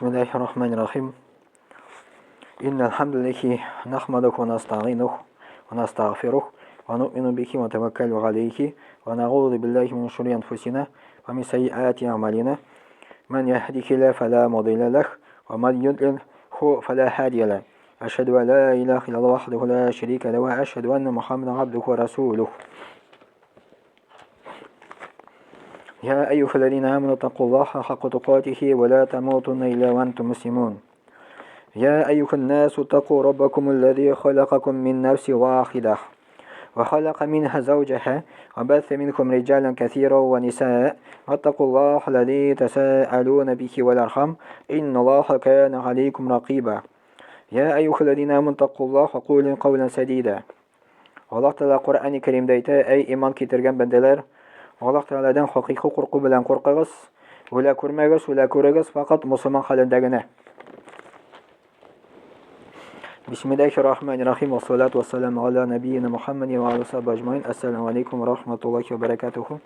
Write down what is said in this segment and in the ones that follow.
Бисмиллахи рахмани рахим. Инна алхамдулиллахи нахмадуху ва настаинуху ва настагъфирух ва нуъмину бихи ва таваккалу алейхи ва нагъузу биллахи мин шурури анфусина ва мин сайyiати аъмалина. Ман яхдихилла фала мудилла лах ва ман юдлилху фала хадия лах. Ашхаду ан ла илаха иллаллах вахдаху ла шарика лах ва ашхаду анна Мухаммадан абдуху ва расулух. يا أيها الذين آمنوا اتقوا الله حق تقاته ولا تموتن إلا وأنتم مسلمون. يا أيها الناس اتقوا ربكم الذي خلقكم من نفس واحدة وخلق منها زوجها وبث منكم رجالا كثيرا ونساء واتقوا الله الذي تساءلون به والأرحام إن الله كان عليكم رقيبا. يا أيها الذين آمنوا اتقوا الله وقولوا قولا سديدا. Аллаһ Тәгалә Коръәни Кәримдә әйтә: "Әй иман китергән бәндәләр, Аллаһ Тәгаләдән хакыйкый курку белән куркыгыз, үлә күрмәгез, үлә күрегез, факат мусульман хәлендә генә." Бисмиллахи рахмани рахим, ва салату ва саламу аля набийина Мухаммадин ва аля сахби аджмаин. Ассаламу алейкум ва рахматуллахи ва баракатуху.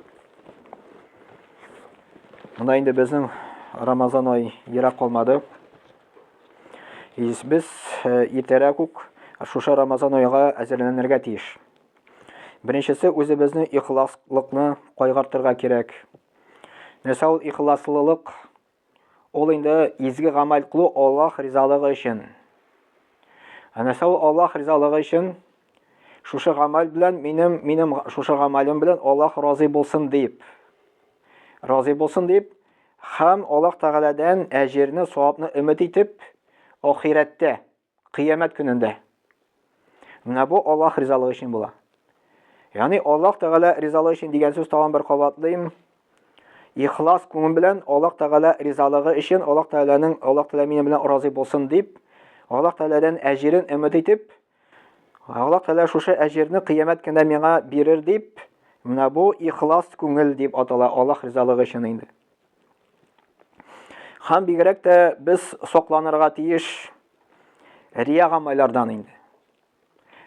Монда инде безнең Рамазан ай ерак калмады. Без э, иртәрәк үк шушы Рамазан айга әзерләнергә тиеш. Беренчесе үзебезне ихласлыкны кайгыртырга кирәк. Нәрсә ул ихласлылык? Ул инде изге гамәл кылу Аллаһ ризалыгы өчен. Ә нәрсә ул Аллаһ ризалыгы өчен? Шушы гамәл белән минем минем шушы гамәлем белән Аллаһ разый булсын дип. Разый булсын дип һәм Аллаһ Тәгаләдән әҗерне, савапны өмет итеп, ахирәттә, кыямәт көнендә. Менә бу Аллаһ ризалыгы өчен була. Ягъни Аллаһ Тәгалә ризалыгы өчен дигән сүз тагын бер кабатлыйм. Ихлас күңел белән Аллаһ Тәгалә ризалыгы өчен, Аллаһ Тәгаләнең Аллаһ Тәгалә минем белән разый булсын дип, Аллаһ Тәгаләдән әҗерен өмет итеп, Аллаһ Тәгалә шушы әҗерне кыямәт көндә миңа бирер дип, менә бу ихлас күңел дип атала Аллаһ ризалыгы өчен инде. Һәм бигрәк тә без сокланырга тиеш рия гамәлләрдән инде.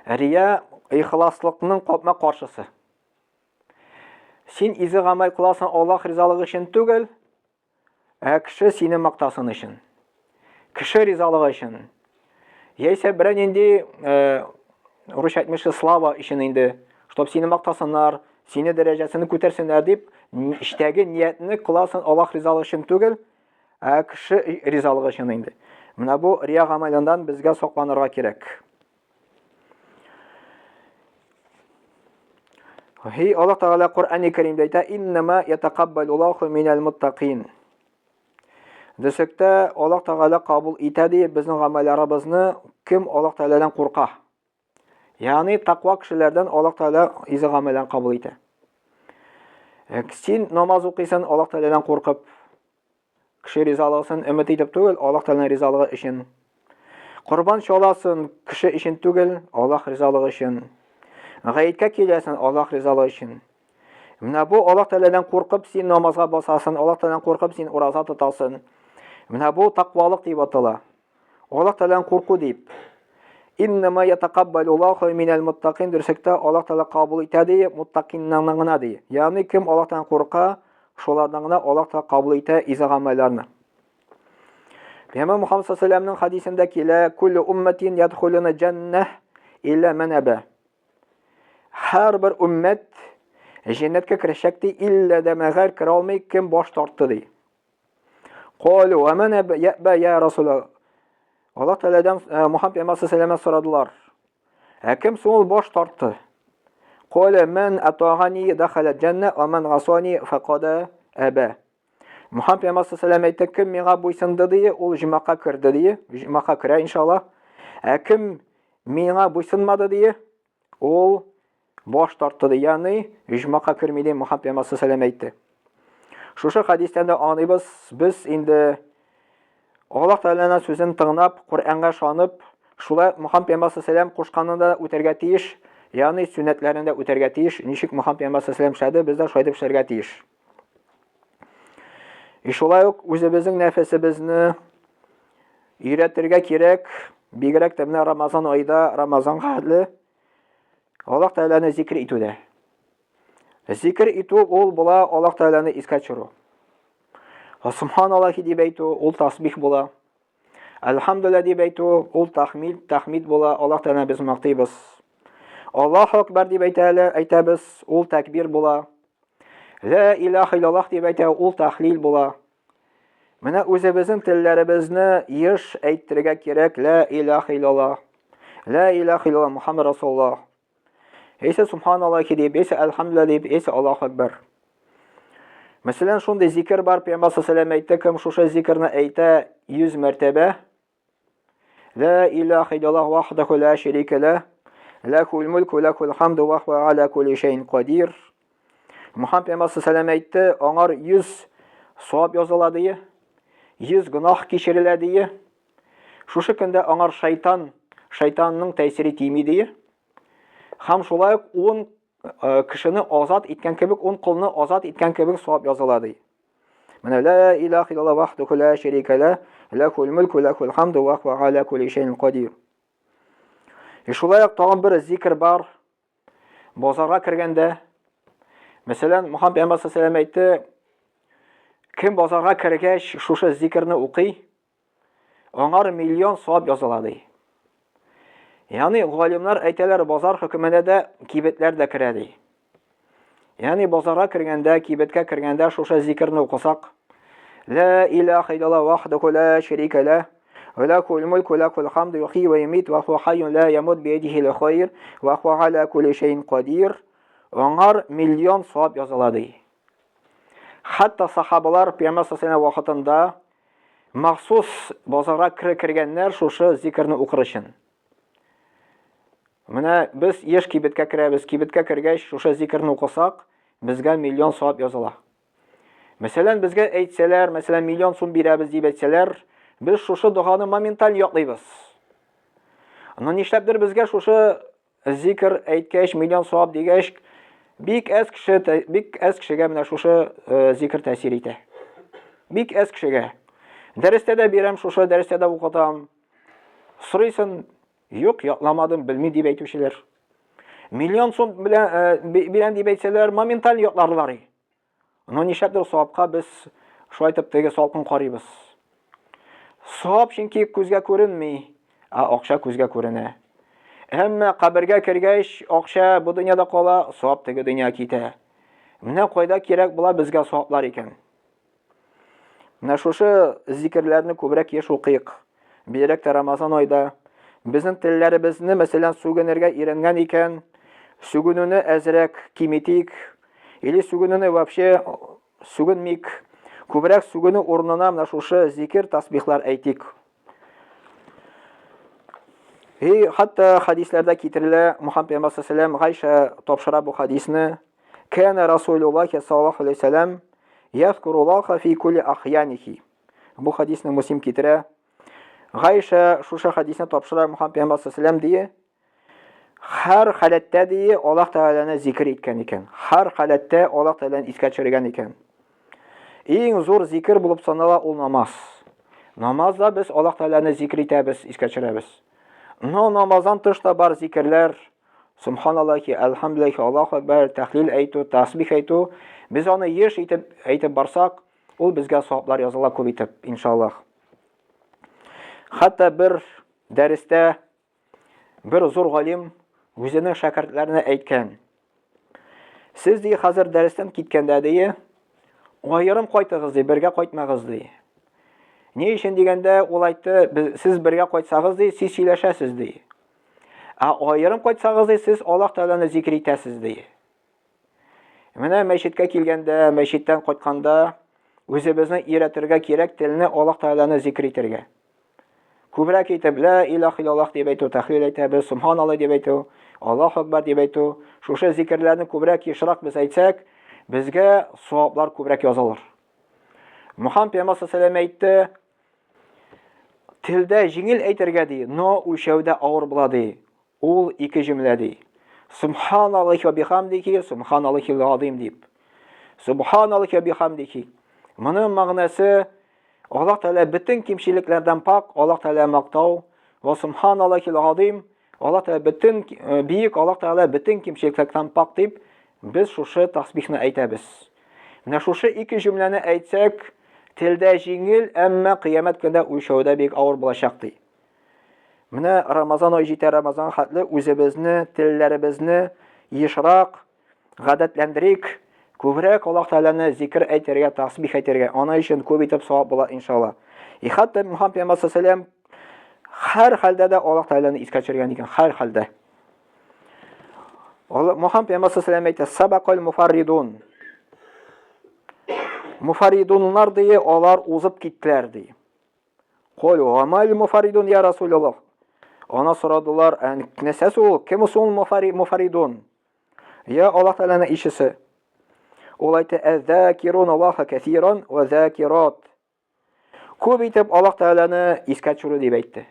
Рия ихласлыкның капма каршысы. Син изге гамәл кыласың Аллаһ ризалыгы өчен түгел, Ә кеше сине мактасын өчен. Кеше ризалыгы өчен. Яисә берәр нинди, э, русча әйтмешли, слава өчен инде, чтоб сине мактасыннар, сине дәрәҗәсен күтәрсеннәр дип, эчтәге ниятне кыласың Аллаһ ризалыгы өчен түгел, ә кеше ризалыгы өчен инде. Менә бу рия гамәленнән безгә сакланырга кирәк. Һи Аллаһ Тәгалә Коръәни Кәримдә әйтә: "Иннама ятакаббалуллаху минәл муттакин." Дөсектә Аллаһ Тәгалә кабул итә ди безнең гамәлләребезне, кем Аллаһ Тәгаләдән курка. Ягъни таква кешеләрдән Аллаһ Тәгалә изге гамәлләрен кабул итә. Э, син намаз укыйсың Аллаһ Тәгаләдән куркып, Кеше ризалыгын өмет итеп түгел, Аллаһ Тәгаләнең ризалыгы өчен. Корбан чаласын кеше өчен түгел, Аллаһ ризалыгы өчен. Гаеткә киләсен Аллаһ ризалыгы өчен. Менә бу Аллаһ Тәгаләдән куркып син намазга басасың, Аллаһ Тәгаләдән куркып син ураза тотасың. Менә бу таквалык дип атала. Аллаһ Тәгаләдән курку дип. Иннама ятакаббалу Аллаху минәл муттакин дөресектә Аллаһ Тәгалә кабул итә ди, муттакиннан гына ди. Ягъни кем Аллаһтан курка, шулардан гына Аллаһ Тәгалә кабул итә изге гамәлләрне. Пәйгамбәр Мухаммад саллаллаху хадисендә килә, "Куллю умматин ядхулуна җаннах илля ман аба." Һәрбер уммәт җәннәткә керәчәк ди, иллә дә мәгәр керә алмый, кем баш тартты ди. Калу, ва ман яба я Расулаллах. Аллаһ Тәгаләдән э, Мухаммад пәйгамбәр саллаллаху сорадылар. Ә кем соң ул баш тартты? Кале ман атагани дахала җанна ва ман гасани фақада аба. Мухаммад пәйгамбәр саллаллаху әйтте, кем миңа буйсынды ди, ул җомака керде ди, җомака керә иншаллаһ. Ә кем миңа буйсынмады ди, Ул баш тартты, ди, ягъни иҗмака керми ди Мухаммад пәйгамбәр саллаллаху әйтте. Шушы хадистән дә аңлыйбыз, без инде Аллаһ Тәгаләнең сүзен тыңлап, Коръәнгә ышанып, шулай Мухаммад пәйгамбәр саллаллаху кушканны да үтәргә тиеш, ягъни сөннәтләрен дә үтәргә тиеш. Ничек Мухаммад пәйгамбәр саллаллаху эшләде, без дә шулай итеп эшләргә тиеш. И шулай ук үзебезнең нәфесебезне өйрәтергә кирәк, бигрәк тә менә Рамазан айда, Рамазан хәтле Аллаһ Тәгаләне зикр итүдә. Зикр итү ул була Аллаһ Тәгаләне искә төшерү. Субханаллахи дип әйтү ул тасбих була. Әлхәмдүлилләһ дип әйтү, ул тахмид, тахмид була, Аллаһ Тәгаләне без мактыйбыз. Аллаһу акбар дип әйтәләр, әйтәбез, ул тәкбир була. Ла илаһа иллаллаһ дип әйтә, ул тахлил була. Менә үзебезнең телләребезне еш әйттерергә кирәк, ла илаһа иллаллаһ. Ла илаһа иллаллаһ Мухаммад Расулуллаһ. Яисә субханаллахи дип, яисә әлхәмдүлилләһ дип, яисә Аллаһу акбар. Мәсәлән, шундый зикер бар, Пәйгамбәр саллаллаху әйтте, кем шушы зикерне әйтә 100 мәртәбә, Ла илаһа иллаллаһ вахдаху ла шәрика ла, лахул мулку лахул хамду ва хуа аля кулли шәйин кадир. Мухаммад пәйгамбәр саллаллаху әйтте, аңар 100 савап языла дие, 100 гөнаһ кичерелә дие. Шушы көндә аңар шайтан, шайтанның тәэсире тими дие. Һәм шулай ук 10 э, кешене азат иткән кебек, 10 колны азат иткән кебек савап языла ди. Менә ла илаһ иллаллаһ вахдаху ла шәрика ла, лахул мулку лахул хамду ва хуа аля кулли шәйин кадир. И шулай ук тагын бер зикр бар. Базарга кергәндә, мәсәлән, Мухаммад пәйгамбәр саллаллаху әйтте, кем базарга кергәч шушы зикрне укый, Аңар миллион савап языла ди. Ягъни галимнар әйтәләр, базар хөкеменә дә кибетләр дә керә ди. Ягъни базарга кергәндә, кибеткә кергәндә шушы зикерне укысак, Ла илаха иллаллах вахдаху ла шәрика ла, лахул мулку лахул хамду юхйи ва юмит ва хуа хайюн ла ямут биядихил хайр ва хуа аля кулли шәйин кадир. Аңар миллион савап языла ди. Хәтта сахабалар Пәйгамбәр саллаллаху вакытында махсус базарга кергәннәр шушы зикерне укыр өчен. Менә без еш кибеткә керәбез. Кибеткә кергәч, шушы зикерне укысак, безгә миллион савап языла. Мәсәлән, безгә әйтсәләр, мәсәлән, миллион сум бирәбез дип әйтсәләр, без шушы доганы моменталь яклыйбыз. Но нишләптер безгә шушы Зикр әйткәч, миллион савап дигәч, бик әз кеше, бик әз кешегә менә шушы э, зикр тәэсир итә. Бик әз кешегә. Дәрестә дә бирәм шушы, дәрестә дә укытам. Сорыйсын, юк, ятламадым, белми дип әйтүчеләр. Миллион сум белән э, бирәм дип әйтсәләр, моменталь ятларлар. Но нишләптер савапка без шулай итеп теге салкын карыйбыз. Савап чөнки күзгә күренми, ә акча күзгә күренә. Әмма кабергә кергәч, акча бу дөньяда кала, савап теге дөнья китә. Менә кайда кирәк була безгә саваплар икән. Менә шушы зикерләрне күбрәк еш укыйк. Бигрәк тә Рамазан айда безнең телләребезне, мәсәлән, сүгенергә өйрәнгән икән, сүгенүне әзрәк киметик, или сүгенүне вообще сүгенмик. Күбрәк сүгенү урынына менә шушы зикер, тасбихлар әйтик. И хәтта хадисләрдә китерелә, Мухаммад пәйгамбәр саллаллаху Гайша тапшыра бу хадисне. Кәнә Расулуллахи саллаллаху алейхи вәсәләм язкуруллаха фи кулли ахьянихи. Бу хадисне Муслим китерә. Гайша шушы хадисне тапшыра Мухаммад пәйгамбәр саллаллаху дие. Һәр халәттә дие Аллаһ Тәгаләне зикр иткән икән. Һәр халәттә Аллаһ Тәгаләне искә төшергән икән. Иң зур зикр булып санала ул намаз. Намазда без Аллаһ Тәгаләне зикр итәбез, искә төшерәбез. Но намаздан тыш та бар зикерләр, Субханаллахи, әлхәмдүлилләхи, Аллаһу акбар, тәхлил әйтү, тасбих әйтү. Без аны еш итеп әйтеп барсак, Ул безгә саваплар языла күп итеп, иншаллаһ. Хәтта бер дәрестә бер зур галим үзенең шәкертләренә әйткән. Сез ди хәзер дәрестән киткәндә ди, аерым кайтыгыз ди, бергә кайтмагыз ди. Ни өчен дигәндә, ул әйтте, сез бергә кайтсагыз ди, сез сөйләшәсез ди. Ә аерым кайтсагыз ди, сез Аллаһ Тәгаләне зикр итәсез ди. Менә мәчеткә килгәндә, мәчеттән кайтканда үзебезне өйрәтергә кирәк телне Аллаһ Тәгаләне зикр итәргә. Күбрәк итеп ла илаһ иллаллаһ дип әйтү, тәхлил әйтәбез, субханаллаһ дип әйтү, Аллаһу акбар дип әйтү. Шушы зикерләрне күбрәк ешрак без әйтсәк, безгә саваплар күбрәк язылыр. Мухаммад пәйгамбәр саллаллаху әйтте, телдә җиңел әйтергә ди, но үлчәүдә авыр була ди. Ул ике җөмлә ди. Субханаллахи ва бихамдихи, субханаллахи азим дип. Субханаллахи ва бихамдихи. Моның мәгънәсе Аллаһ Тәгалә бөтен кимчелекләрдән пак, Аллаһ Тәгалә мактау. Ва субханаллахи азим. Аллаһ Тәгалә бөтен э, бөек Аллаһ Тәгалә бөтен кимчелекләрдән пак дип без шушы тасбихны әйтәбез. Менә шушы ике җөмләне әйтсәк, Телдә җиңел, әмма кыямәт көндә үлчәүдә бик авыр булачак ди. Менә Рамазан ай җитә, Рамазан хәтле үзебезне, телләребезне ешрак гадәтләндерик, күбрәк Аллаһ Тәгаләне зикер әйтергә, тасбих әйтергә. Ана өчен күп итеп савап була иншалла. И хәтта Мухаммад пәйгамбәр саллаллаху һәр хәлдә дә Аллаһ Тәгаләне искә төшергән икән, һәр хәлдә. Мухаммад пәйгамбәр саллаллаху әйтә, сабакал муфарридун. Муфарридунлар ди, алар узып киттеләр ди. Кол, гамал муфарридун я Расулуллах. Ана сорадылар, ә нәрсәсе ул? Кем ул муфарридун? Я Аллаһ Тәгаләнең илчесе. Ул әйтте, әз-закирун Аллаһа кәсиран ва закират. Күп итеп Аллаһ Тәгаләне искә төшерү дип әйтте.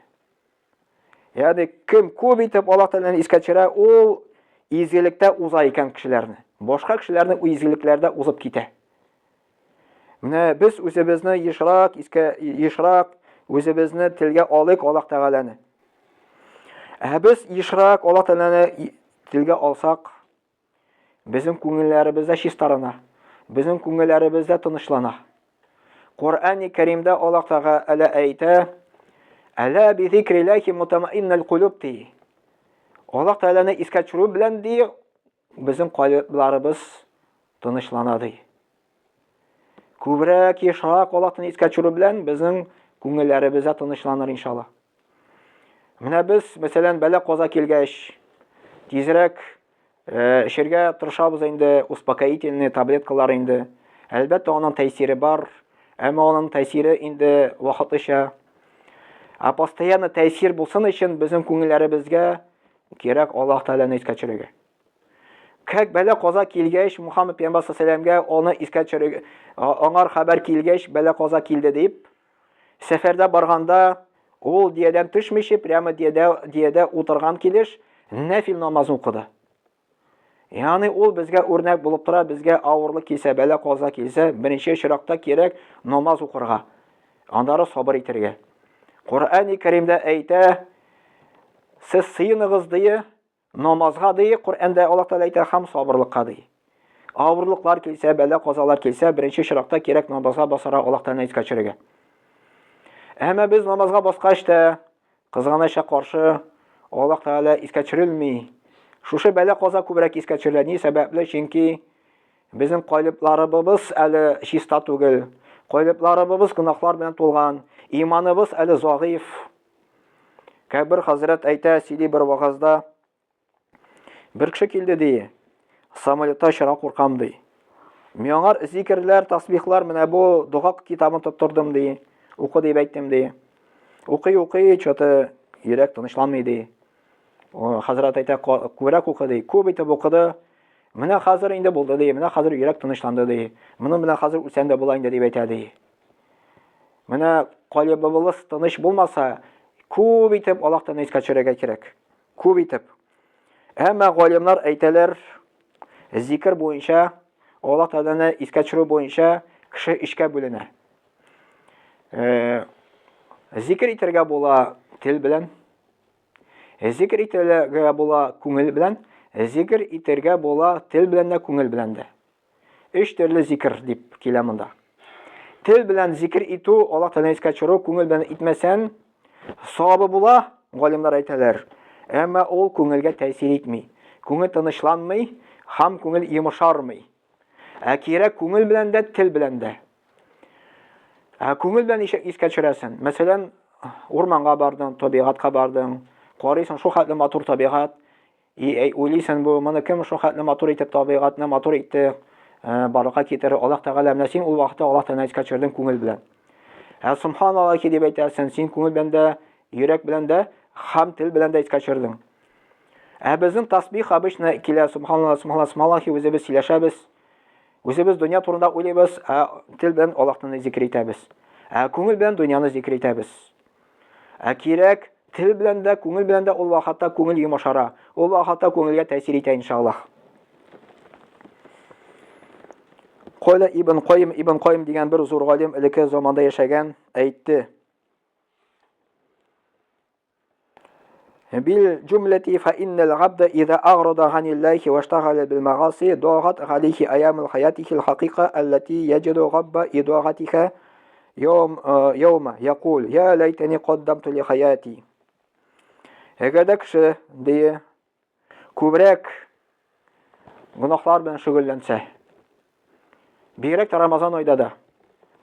Ягъни кем күп итеп Аллаһ Тәгаләне искә төшерә, ул изгелектә уза икән кешеләрне. Башка кешеләрне изгелекләрдә узып китә. Менә без үзебезне ешрак искә ешрак үзебезне телгә алыйк Аллаһ Тәгаләне. Ә без ешрак Аллаһ Тәгаләне телгә алсак, безнең күңелләребез дә чистарына, безнең күңелләребез дә тынычлана. Коръәни Кәримдә Аллаһ Тәгалә әйтә: "Әлә би зикриллахи мутамаиннал кулуб" ди. Аллаһ Тәгаләне искә төшерү белән ди, безнең калибларыбыз тынычлана ди. Күбрәк ешрак Аллаһны искә төшерү белән безнең күңелләребез дә тынычланыр иншалла. Менә без, мәсәлән, бәла каза килгәч, тизрәк эчәргә тырышабыз инде успокоительный таблеткалар инде. Әлбәттә, аның тәэсире бар, әмма аның тәэсире инде вакытлыча. Ә постоянно тәэсир булсын өчен безнең күңелләребезгә кирәк Аллаһ Тәгаләне искә төшерергә. Как бәла каза килгәч, Мухаммад пәйгамбәр саллаллаху аны искә төшерергә, аңар хәбәр килгәч, бәла каза килде дип, Сәфәрдә барганда ул диядән төшмичә, прямо диядә, диядә утырган килеш нәфил намазын укыды. Ягъни ул безгә үрнәк булып тора, безгә авырлык килсә, бәла каза килсә, беренче очракта кирәк намаз укырга. Аннары сабыр итәргә. Коръәни Кәримдә әйтә, сез сыеныгыз дие, Намазга ди, Коръәндә Аллаһ Тәгалә әйтә, һәм сабырлыкка ди. Авырлыклар килсә, бәла-казалар килсә, беренче чиратта кирәк намазга басарга, Аллаһ Тәгаләне искә төшерергә. Әмма без намазга баскач та, кызганычка каршы, Аллаһ Тәгалә искә төшерелми. Шушы бәла-каза күбрәк искә төшерелә. Ни сәбәпле? Чөнки безнең калибларыбыз әле чиста түгел. Калибларыбыз гөнаһлар белән тулган. Иманыбыз әле загыйф. Кәбир хәзрәт әйтә, сөйли бер вагазда. Бер кеше килде ди. Самолетта очара куркам ди. Миңа зикерләр, тасбихлар, менә бу дога китабын тоттырдым ди. Укы дип әйттем ди. Укый, укый, что-то йөрәк тынычланмый ди. Хәзрәт әйтә, күбрәк укы ди. Күп итеп укыды. Менә хәзер инде булды ди. Менә хәзер йөрәк тынычланды ди. Моны менә хәзер үлсәң дә була инде дип әйтә ди. Менә калибыбыз тыныч булмаса, күп итеп Аллаһтан искә төшерергә кирәк. Күп итеп. Әмма галимнар әйтәләр, зикер буенча, Аллаһ Тәгаләне искә төшерү буенча кеше өчкә бүленә. Зикер итәргә була тел белән, зикер итәргә була күңел белән, зикер итәргә була тел белән дә, күңел белән дә. Өч төрле зикер дип килә монда. Тел белән зикер итү, Аллаһ Тәгаләне искә төшерү, күңел белән итмәсән, савабы була, галимнәр әйтәләр. Әмма ул күңелгә тәэсир итми. Күңел тынычланмый һәм күңел йомшармый. Ә кирәк күңел белән дә, тел белән дә. Ә күңел белән ничек искә төшерәсең? Мәсәлән, урманга бардың, табигатькә бардың, карыйсың, шул хәтле матур табигать, И, әй, уйлыйсың бу, моны кем шул хәтле матур итеп табигатьне матур итте, барлыкка китерде Аллаһ Тәгалә. Менә син ул вакытта Аллаһ Тәгаләне искә төшердең күңел белән. Ә субханаллахи дип әйтәсең, син күңел белән дә, йөрәк белән дә, һәм тел белән дә искә төшердең. Ә безнең тасбих обычно килә субханаллах, субханаллах, субханаллахи үзебез сөйләшәбез. Үзебез дөнья турында уйлыйбыз, ә тел белән Аллаһны зикр итәбез. Ә күңел белән дөньяны зикр итәбез. Ә кирәк тел белән дә, күңел белән дә ул вакытта күңел йомшара. Ул вакытта күңелгә тәэсир итә иншаллаһ. Кайла Ибн Кайым, Ибн Кайым дигән бер зур галим элекке заманда яшәгән, әйтте. Бил җумләти фа иннал габда иза аграда ганиллахи ваштагала бил магаси дагат галейхи аямул хаятихил хакыйка аллати яҗиду габба идагатиха. Яум яума якул я лайтани каддамту ли хаяти. Әгәр дә кеше ди күбрәк гөнаһлар белән шөгыльләнсә, бигрәк тә Рамазан айда да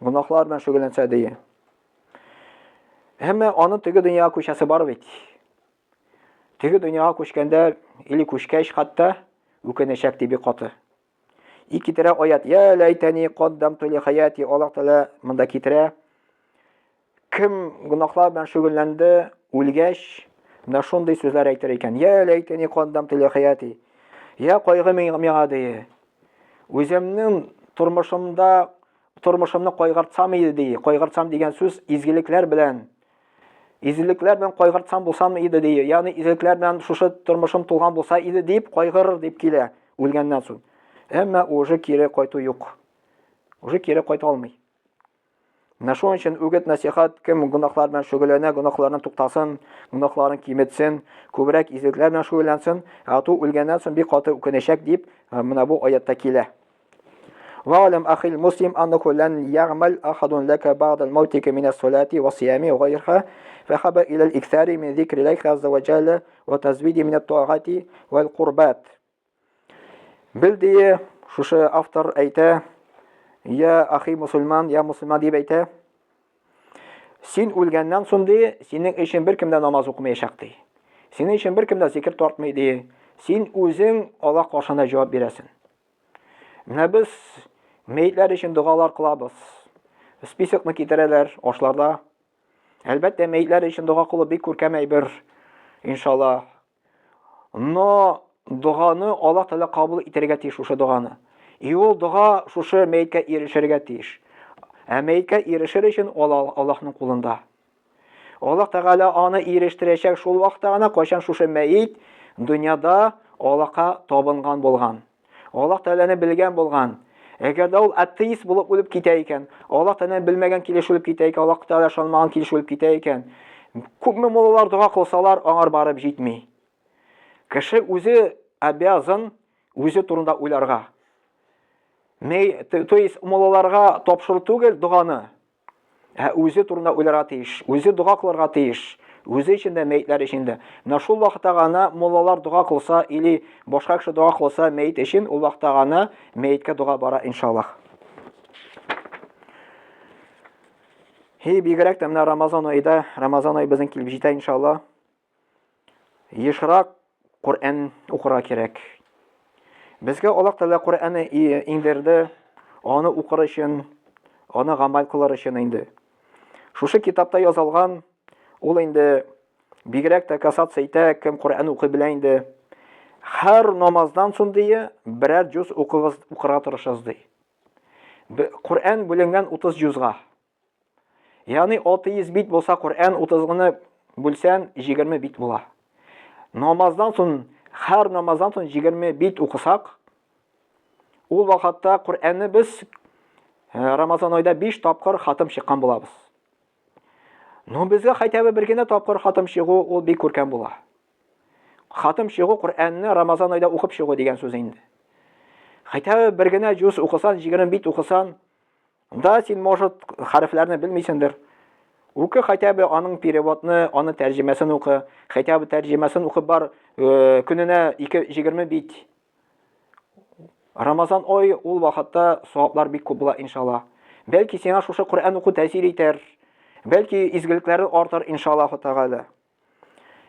гөнаһлар белән шөгыльләнсә ди. Әмма аның теге дөньяга күчәсе бар бит. Теге дөньяга күчкәндә или күчкәч хәтта үкенәчәк ди бик каты. И китерә аят. Я ләйтәни каддамту ли хаяти. Аллаһ Тәгалә монда китерә. Кем гөнаһлар белән шөгыльләнде, үлгәч, менә шундый сүзләр әйтер икән. Я ләйтәни каддамту ли хаяти. Я кайгы миңа ди. Үземнең тормышымда тормышымны кайгыртсам иде ди. Кайгыртсам дигән сүз изгелекләр белән Изгелекләр белән кайгыртсам булсам иде ди. Ягъни изгелекләр белән шушы тормышым тулган булса иде дип кайгырыр дип килә үлгәннән соң. Әмма уже кире кайту юк. Уже кире кайта алмый. Менә шуның өчен үгет насихат кем гөнаһлар белән шөгыльләнә, гөнаһларны туктасын, гөнаһларын киметсен, күбрәк изгелекләр белән шөгыльләнсен, ә ту үлгәннән соң бик каты үкенәчәк дип, менә бу аятта килә. Ва'лам ахил муслим аннаху лан ягъмал ахадун лака бa'да ал-маутика мин ас-салати ва-сиями ва гайриха, фахаба иля ал-иктари мин зикриллахи азза ва джалла ва тазвиди мин ат-таагати вал-курбат. Бел дие, шушы автор әйтә, я ахи мусульман, я мусульман дип әйтә. Син үлгәннән соң ди, синең өчен беркем дә намаз укымаячак ди. Синең өчен беркем дә зикер тартмый ди. Син үзең Аллаһ каршында җавап бирәсең. Менә без мәетләр өчен догалар кылабыз. Списокны китерәләр ашларда. Әлбәттә, мәетләр өчен дога кылу бик күркәм әйбер, иншалла. Но доганы Аллаһ Тәгалә кабул итәргә тиеш шушы доганы. И ул дога шушы мәеткә ирешергә тиеш. Ә мәеткә ирешер өчен ул Аллаһның кулында. Аллаһ Тәгалә аны ирештерәчәк шул вакытта гына, кайчан шушы мәет дөньяда Аллаһка табынган булган. Аллаһ Тәгаләне белгән булган. Әгәр дә ул атеист булып үлеп китә икән, Аллаһ Тәгаләне белмәгән килеш үлеп китә икән, Аллаһ Тәгалә ышанмаган килеш үлеп китә икән, күпме муллалар дога кылсалар, аңар барып җитми. Кеше үзе обязан үзе турында уйларга. То есть муллаларга тапшыру түгел доганы, Ә үзе турында уйларга тиеш, үзе дога кылырга тиеш, үзе өчен дә, мәетләр өчен дә. Менә шул вакытта гына муллалар дога кылса или башка кеше дога кылса мәет өчен, ул вакытта гына мәеткә дога бара, иншаллаһ. Һи, бигрәк тә менә Рамазан аенда, Рамазан ае безнең килеп җитә, иншаллаһ. Ешрак Коръән укырга кирәк. Безгә Аллаһ Тәгалә Коръәнне иңдерде, аны укыр өчен, аны гамәл кылыр өчен инде. Шушы китапта язылган, ул инде бигрәк тә касаться итә, кем Коръән укый белә инде. Һәр намаздан соң дие, берәр җуз укыгыз, укырга тырышыгыз ди. Коръән бүленгән 30 җузга. Ягъни 600 бит булса Коръән 30 гына бүлсән 20 бит була. Намаздан соң һәр намаздан соң 20 бит укысак, ул вакытта Коръәнне без э, Рамазан айда 5 тапкыр хатым чыккан булабыз. Но безгә хотя бы бер генә тапкыр хатым чыгу ул бик күркәм була. Хатым чыгу Коръәнне Рамазан айда укып чыгу дигән сүз инде. Хотя бы бер генә җуз укысан, 20 бит укысан, Да, син, может, хәрефләрне белмисеңдер. Укы хотя бы аның переводны, аның тәрҗемәсен укы. Хотя бы тәрҗемәсен укып бар, э, көненә 2 20 бит. Рамазан ай ул вакытта саваплар бик күп була, иншалла. Бәлки сиңа шушы Коръән уку тәэсир итәр. Бәлки изгелекләре артыр, иншаллаһу тәгалә.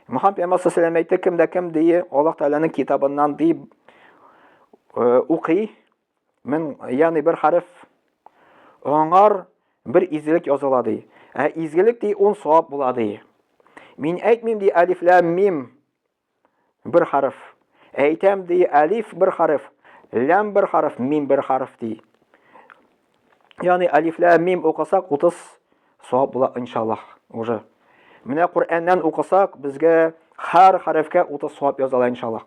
Мөхәммәд пәйгамбәр саллаллаху әйтте, кем дә кем ди, Аллаһ Тәгаләнең китабыннан ди э, укый, Мен, ягъни бер хәреф аңар бер изгелек языла ди. Ә изгелек ди ун савап була ди. Мин әйтмим ди алиф ләм мим бер хәреф. Әйтәм ди алиф бер хәреф, ләм бер хәреф, мим бер хәреф ди. Ягъни алиф ләм мим укысак 30 савап була иншаллаһ уже. Менә Коръәннән укысак безгә һәр хәрефкә 30 савап языла иншаллаһ.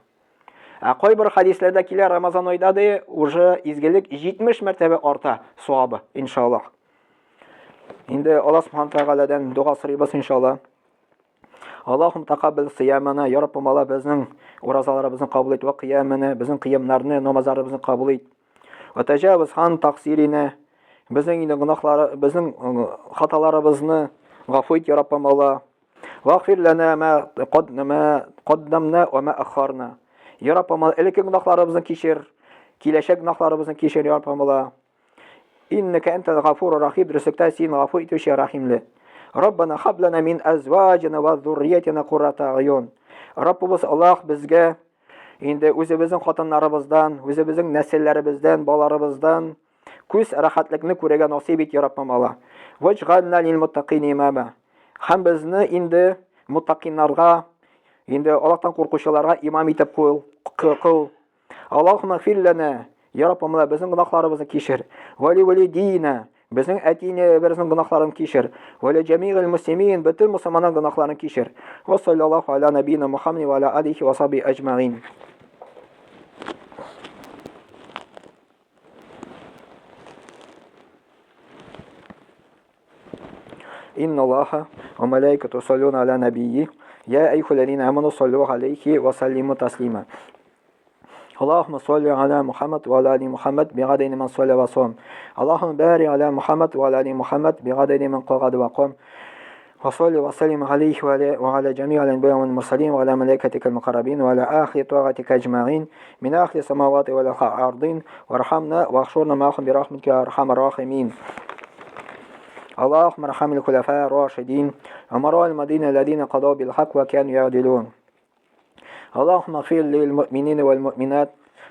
Ә кайбер хадисләрдә килә Рамазан айда ди, уже изгелек 70 мәртәбә арта савабы, иншаллаһ. Инде Аллаһ субхана тәгаләдән дога сорыйбыз, иншаллаһ. Аллаһум тақаббал сиямана, я Раббым, Алла безнең уразаларыбызны кабул ит, ва кыямана, безнең кыямнарны, намазларыбызны кабул ит. Ва тәҗавыз хан тақсирина, Безнең инде гөнаһлары, безнең хаталарыбызны гафу ит, я Раббым Алла. Вагфир лана ма каддама каддамна ва ма ахарна. Я Раббым Алла, элекке гөнаһларыбызны кичер, киләчәк гөнаһларыбызны кичер, я Раббым Алла. Иннәкә әнтәл гафур рахим, дөреслектә син гафу итүче рахимле. Раббана хаб лана мин әзваҗина ва зурриятина куррата аюн. Раббыбыз Аллаһ безгә инде үзебезнең хатыннарыбыздан, үзебезнең нәселләребездән, балаларыбыздан күз рәхәтлекне күрергә насыйп ит, я Раббым Аллаһ. Ваҗгална лил муттакин имама. Һәм безне инде муттакиннарга, инде Аллаһтан куркучыларга имам итеп куй, кыл. Аллаһумма гфир ләнә, я Раббым, безнең гөнаһларыбызны кичер. Ва ли валидина, безнең әти-әниләребезнең гөнаһларын кичер. Ва ли җәмигъил муслимин, бөтен мусламанның гөнаһларын кичер. Ва саллаллаху аля набина Мухаммад ва аля алихи ва сахби әҗмәгин. Инна Аллаха ва малайкату саллюна аля набийи. Я әйхуләрина аману саллю алейхи ва саллиму таслима. اللهم صل على محمد وعلى ال محمد بعدد من صلى وصام اللهم بارك على محمد وعلى ال محمد بعدد من قعد وقام وصل وسلم عليه وعلى جميع الأنبياء والمرسلين وعلى ملائكتك المقربين وعلى آخر طاعتك أجمعين من آخر السماوات والأرضين وارحمنا واحشرنا معهم برحمتك يا أرحم الراحمين. اللهم ارحم الخلفاء الراشدين أمراء المدينة الذين قضوا بالحق وكانوا يعدلون. اللهم اغفر للمؤمنين والمؤمنات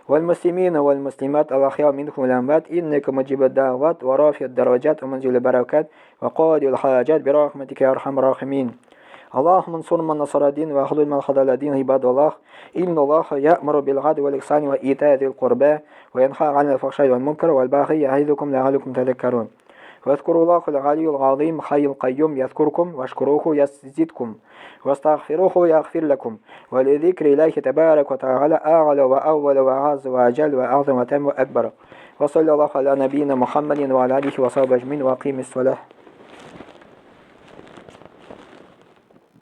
والمسلمين والمسلمات الأحياء منهم والأموات إنك مجيب الدعوات ورافع الدرجات ومنزل البركات وقاضي الحاجات برحمتك يا أرحم الراحمين. اللهم انصر من نصر الدين واخذل من خذل الدين. عباد الله، إن الله يأمر بالعدل والإحسان وإيتاء ذي القربى وينهى عن الفحشاء والمنكر والبغي يعظكم لعلكم تذكرون. واذكروا الله العلي العظيم حي القيوم يذكركم واشكروه يزدكم واستغفروه يغفر لكم. ولذكر الله تبارك وتعالى أعلى وأول وأعز وأجل وأعظم وأتم وأكبر. وصلى الله على نبينا محمد وعلى آله وصحبه أجمعين وأقيم الصلاة.